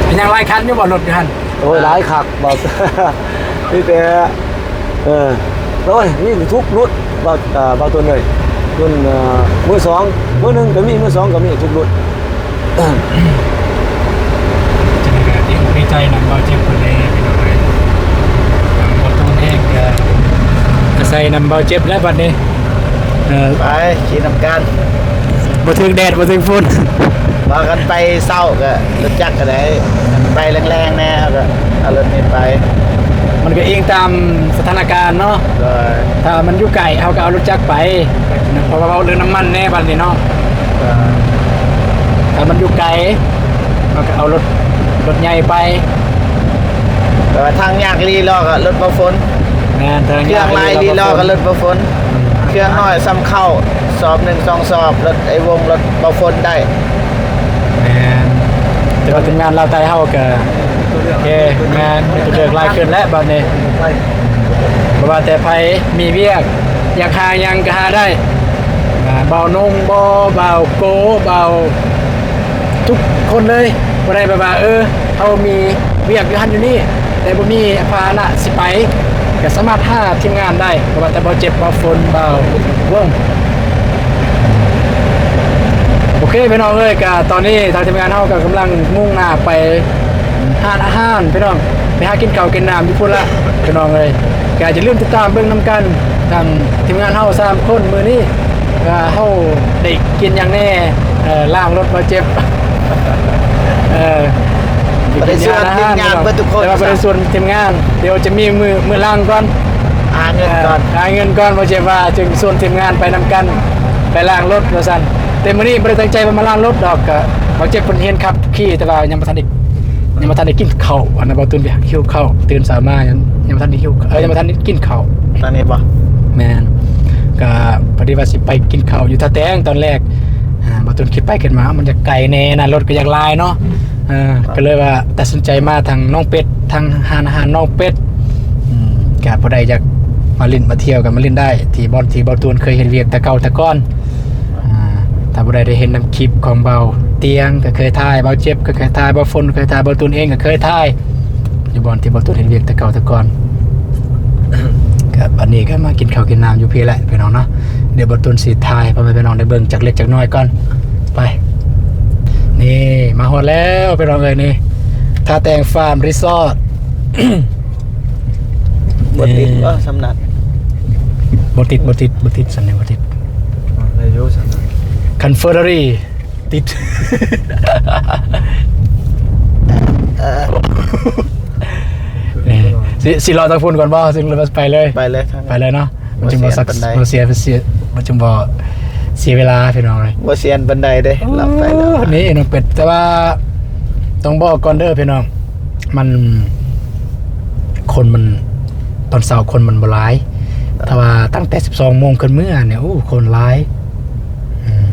ເປັນຫຍັງ ຫຼາຍຄັນຢູ່ບໍ່ລົດຢູ່ຫັ້ນ? ໂອ້ຍ ຫຼາຍຄັກ ບໍ່ ມີແຕ່ ເອີ ໂອ້ຍ ມີທຸກລຸ້ນ ເວົ້າ ເອີ ເວົ້າຕົວເລີຍ ລຸ້ນ ເອີ ມືສອງ ມືໜຶ່ງກໍມີ ມືສອງກໍມີ ທຸກລຸ້ນ ຈັ່ງໃດກໍດີອົກດີໃຈນຳບ່າວເຈັບເພິ່ນແດ່ ພີ່ນ້ອງເອີຍ ທາງບ່າວຕູນເອງກໍອາໄສນຳບ່າວເຈັບແລ້ວບັດນີ້ ເອີ ໄປຂີ່ນຳກັນ ບໍ່ຖືກແດດບໍ່ຖືກຝົນ ວ່າກັນໄປເຊົ້າກໍລົດຈັກກໍໄດ້ ໄປແລງໆແດ່ ເຮົາກໍເອົາລົດນີ້ໄປ ມັນກໍອີງຕາມສະຖານະການເນາະ ໂດຍ ຖ້າມັນຢູ່ໄກເຮົາກໍເອົາລົດຈັກໄປ ເພາະວ່າເວົ້າເລື່ອງນ້ຳມັນແດ່ບັດນີ້ເນາະ ໂດຍ ຖ້າມັນຢູ່ໄກເຮົາກໍເອົາລົດ ລົດໃຫຍ່ໄປ ແຕ່ວ່າທາງຍາກອີ່ຫຼີເລາະກໍລົດບໍ່ຝົນ ແມ່ນ ທາງຍາກອີ່ຫຼີເລາະກໍລົດບໍ່ຝົນ ເຄື່ອງຫຼາຍອີ່ຫຼີເລາະກໍລົດບໍ່ຝົນ ອືມ ເຄື່ອງນ້ອຍສ່ຳເຂົ້າ ສອບໜຶ່ງສອງສອບ ລົດໄອ້ວົງ ລົດບໍ່ຝົນໄດ້ ແມ່ນ ແຕ່ວ່າທີມງານລາວໃຕ້ເຮົາກໍ ໂອເຄ ແມ່ນ ມີຕົວເລືອກຫຼາຍຂຶ້ນແລ້ວບັດນີ້ ບໍ່ວ່າແຕ່ໃຜມີວຽກ ຢາກຫາຫຍັງກໍຫາໄດ້ ອ່າ ບ່າວນົງບໍ ບ່າວໂກ ບ່າວ ທຸກຄົນເລີຍ ບໍ່ໄດ້ແບບວ່າ ເອີ ເຮົາມີວຽກຢູ່ຫັ້ນຢູ່ນີ້ ແຕ່ບໍ່ມີພາຫະນະຊິໄປ ກໍສາມາດຫາທີມງານໄດ້ ບໍ່ວ່າແຕ່ບ່າວເຈັບ ບ່າວຝົນ ບ່າວວົງ ໂອເຄ ພີ່ນ້ອງເອີຍ ກະຕອນນີ້ທາງທີມງານເຮົາກໍກຳລັງມຸ່ງໜ້າໄປຮ້ານອາຫານ ພີ່ນ້ອງ ໄປຫາກິນເຂົ້າກິນນ້ຳຢູ່ພຸ້ນລະ ພີ່ນ້ອງເອີຍ ກະຢ່າລືມຕິດຕາມເບິ່ງນຳກັນ ທາງທີມງານເຮົາສາມຄົນມື້ນີ້ ວ່າເຮົາໄດ້ກິນຫຍັງແດ່ ເອີ ລ້າງລົດບາດເຈັບ ເອີ ໄປກິນຢູ່ຮ້ານອາຫານ ແຕ່ວ່າບໍ່ໄດ້ຊວນທີມງານ ດຽວຈະມີມື້ ມື້ຫຼັງກ່ອນ ຫາເງິນກ່ອນ ເອີ ຫາເງິນກ່ອນ ບາດເຈັບວ່າຈຶ່ງຊວນທີມງານໄປນຳກັນ ໄປລ້າງລົດວ່າຊັ້ນ ແຕ່ມື້ນີ້ບໍ່ໄດ້ຕັ້ງໃຈວ່າມາລ້າງລົດດອກ ກະບາດເຈັບເພິ່ນຮຽນຂັບຂີ່ ແຕ່ວ່າຍັງບໍ່ທັນໄດ້ ຍັງບໍ່ທັນໄດ້ກິນເຂົ້າ ອັນນັ້ນ ບ່າວຕູນໄປຫິວເຂົ້າ ຕື່ນເຊົ້າມາຍັງ ຍັງບໍ່ທັນໄດ້ຫິວ ເອີ ຍັງບໍ່ທັນໄດ້ກິນເຂົ້າ ຕອນນີ້ບໍ່? ແມ່ນ ກະພໍດີວ່າຊິໄປກິນເຂົ້າຢູ່ທ່າແຕງຕອນແລກ ອ່າ ບ່າວຕູນຄິດໄປຄິດມາ ມັນຢາກໄກແດ່ນະ ລົດກໍຢາກຫຼາຍເນາະ ເອີ ກໍເລີຍວ່າຕັດສິນໃຈມາທາງນ້ອງເປັດ ທາງຮ້ານອາຫານນ້ອງເປັດ ອືມ ກະຜູ້ໃດຢາກມາຫຼິ້ນມາທ່ຽວກໍມາຫຼິ້ນໄດ້ ທີ່ບ່ອນທີ່ບ່າວຕູນເຄີຍເຮັດວຽກແຕ່ເກົ່າແຕ່ກ່ອນ ອ່າ ຖ້າຜູ້ໃດໄດ້ເຫັນນຳຄລິບຂອງບ່າວຕຽງກໍເຄີຍຖ່າຍ ບ່າວເຈັບກໍເຄີຍຖ່າຍ ບ່າວຝົນກໍເຄີຍຖ່າຍ ບ່າວຕູນເອງກໍເຄີຍຖ່າຍ ຢູ່ບ່ອນທີ່ບ່າວຕູນເຮັດວຽກແຕ່ເກົ່າແຕ່ກ່ອນ ກໍບັດນີ້ກໍມາກິນເຂົ້າກິນນ້ຳຢູ່ພີ້ແຫຼະພີ່ນ້ອງເນາະ ດຽວບ່າວຕູນຊິຖ່າຍໃຫ້ພໍ່ແມ່ພີ່ນ້ອງໄດ້ເບິ່ງຈັກເລັກຈັກນ້ອຍກ່ອນ ໄປ ນີ້ມາຮອດແລ້ວພີ່ນ້ອງເອີຍ ນີ້ ທ່າແຕງຟາມຣີສອດ ບໍ່ຕິດບໍ່ ນີ້ ສຳນັກ ບໍ່ຕິດ ບໍ່ຕິດ ບໍ່ຕິດ ສັນນີ້ບໍ່ຕິດ ອ່າ ໄດ້ຢູ່ສັນນັ້ນ ຄັນເຟີຣາຣີຕິດ ເອີ ນີ້ ຊິ ຊິເລາະທາງພຸ້ນກ່ອນບໍ່ ຈຶ່ງໄປເລີຍ ໄປເລີຍ ໄປເລີຍເນາະ ມັນຈຶ່ງບໍ່ ບໍ່ເສຍປານໃດ ບໍ່ເສຍ ບໍ່ເສຍ ມັນຈຶ່ງບໍ່ເສຍເວລາພີ່ນ້ອງເອີຍ ບໍ່ເສຍປານໃດເດ້ ເອີ ເລາະໄປເລາະມາ ນີ້ນ້ອງເປັດ ແຕ່ວ່າຕ້ອງບອກກ່ອນເດີພີ່ນ້ອງ ມັນ ຄົນມັນ ຕອນເຊົ້າຄົນມັນບໍ່ຫຼາຍ ແຕ່ວ່າຕັ້ງແຕ່ສິບສອງໂມງຂຶ້ນເມືອນີ້ ໂອ້ ຄົນຫຼາຍ ອືມ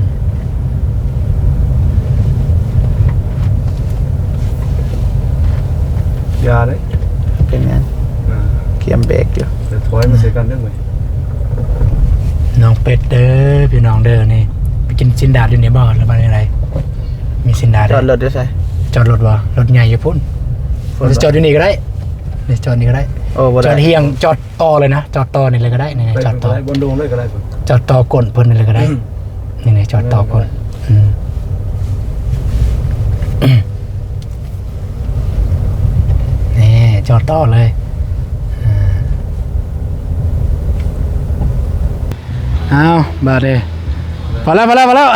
ຢ່າເດ້ ເປັນຫຍັງ? ອ່າ ກຽມເບຣກຢູ່ ດຽວຖອຍມາໃສ່ກັນເດີເວີຍ ນ້ອງເປັດເດີ ພີ່ນ້ອງເດີ ນີ້ ໄປກິນຊີ້ນດາດຢູ່ນີ້ບໍ່ ຫຼືວ່າແນວໃດ? ມີຊີ້ນດາດ ຈອດລົດຢູ່ໃສ? ຈອດລົດບໍ່? ລົດໃຫຍ່ຢູ່ພຸ້ນ ມັນຈະຈອດຢູ່ນີ້ກໍໄດ້ ນີ້ຈອດນີ້ກໍໄດ້ ໂອ້ ບໍ່ໄດ້ ຈອດຮຽງ ຈອດຕໍ່ເລີຍນະ ຈອດຕໍ່ນີ້ເລີຍກໍໄດ້ ນີ້ ໄປ ຈອດຕໍ່ ໄປບົນໂດງເລີຍກໍໄດ້ ຈອດຕໍ່ກົ້ນເພິ່ນນີ້ເລີຍກໍໄດ້ ອືມ ນີ້ ນີ້ ຈອດຕໍ່ກົ້ນ ອືມ ອືມ ຈອດຕໍ່ເລີຍ. ອ້າວ ບາດນີ້ ພໍແລ້ວ ພໍແລ້ວ ພໍແລ້ວ.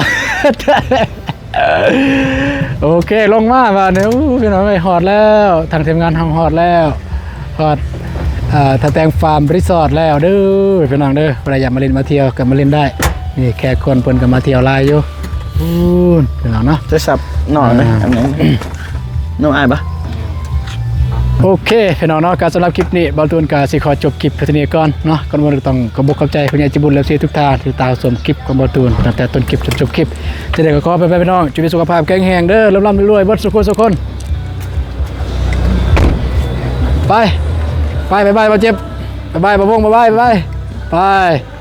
ໂອເຄ ລົງມາບາດນີ້. ໂອ້ ພີ່ນ້ອງເອີຍ ຮອດແລ້ວ ທາງທີມງານເຮົາຮອດແລ້ວ ຮອດ ເອີ ທ່າແຕງຟາມຣີສອດແລ້ວເດີ ພີ່ນ້ອງເດີ. ຜູ້ໃດຢາກມາຫຼິ້ນມາທ່ຽວກໍມາຫຼິ້ນໄດ້. ນີ້ແຂກຄົນເພິ່ນກໍມາທ່ຽວຫຼາຍຢູ່. ພຸ້ນ ພີ່ນ້ອງເນາະ ໂທລະສັບນ້ອງເດີ. ອ່າ ອັນນີ້ນ້ອງອ້າຍປະ? ໂອເຄ ພີ່ນ້ອງເນາະ ກໍສຳລັບຄລິບນີ້ ບ່າວຕູນກໍຊິຂໍຈົບຄລິບເທົ່ານີ້ກ່ອນເນາະ. ກ່ອນອື່ນກໍຕ້ອງຂອບອົກຂອບໃຈຜູ້ໃຫຍ່ໃຈບຸນ ແລະ ເອັຟຊີ ທຸກທ່ານທີ່ຕິດຕາມຊົມຄລິບຂອງບ່າວຕູນ ຕັ້ງແຕ່ຕົ້ນຄລິບຈົນຈົບຄລິບ. ຈັ່ງໃດກໍຂໍໃຫ້ພີ່ນ້ອງ ຈົ່ງມີສຸຂະພາບແຂງແຮງເດີ ລ່ຳໆລວຍໆ ເບິດສູ່ຄົນສູ່ຄົນ. ໄປ ໄປ ບາຍບາຍ ບ່າວເຈັບ ບາຍບາຍ ບ່າວວົງ ບາຍບາຍ ບາຍບາຍ ໄປ.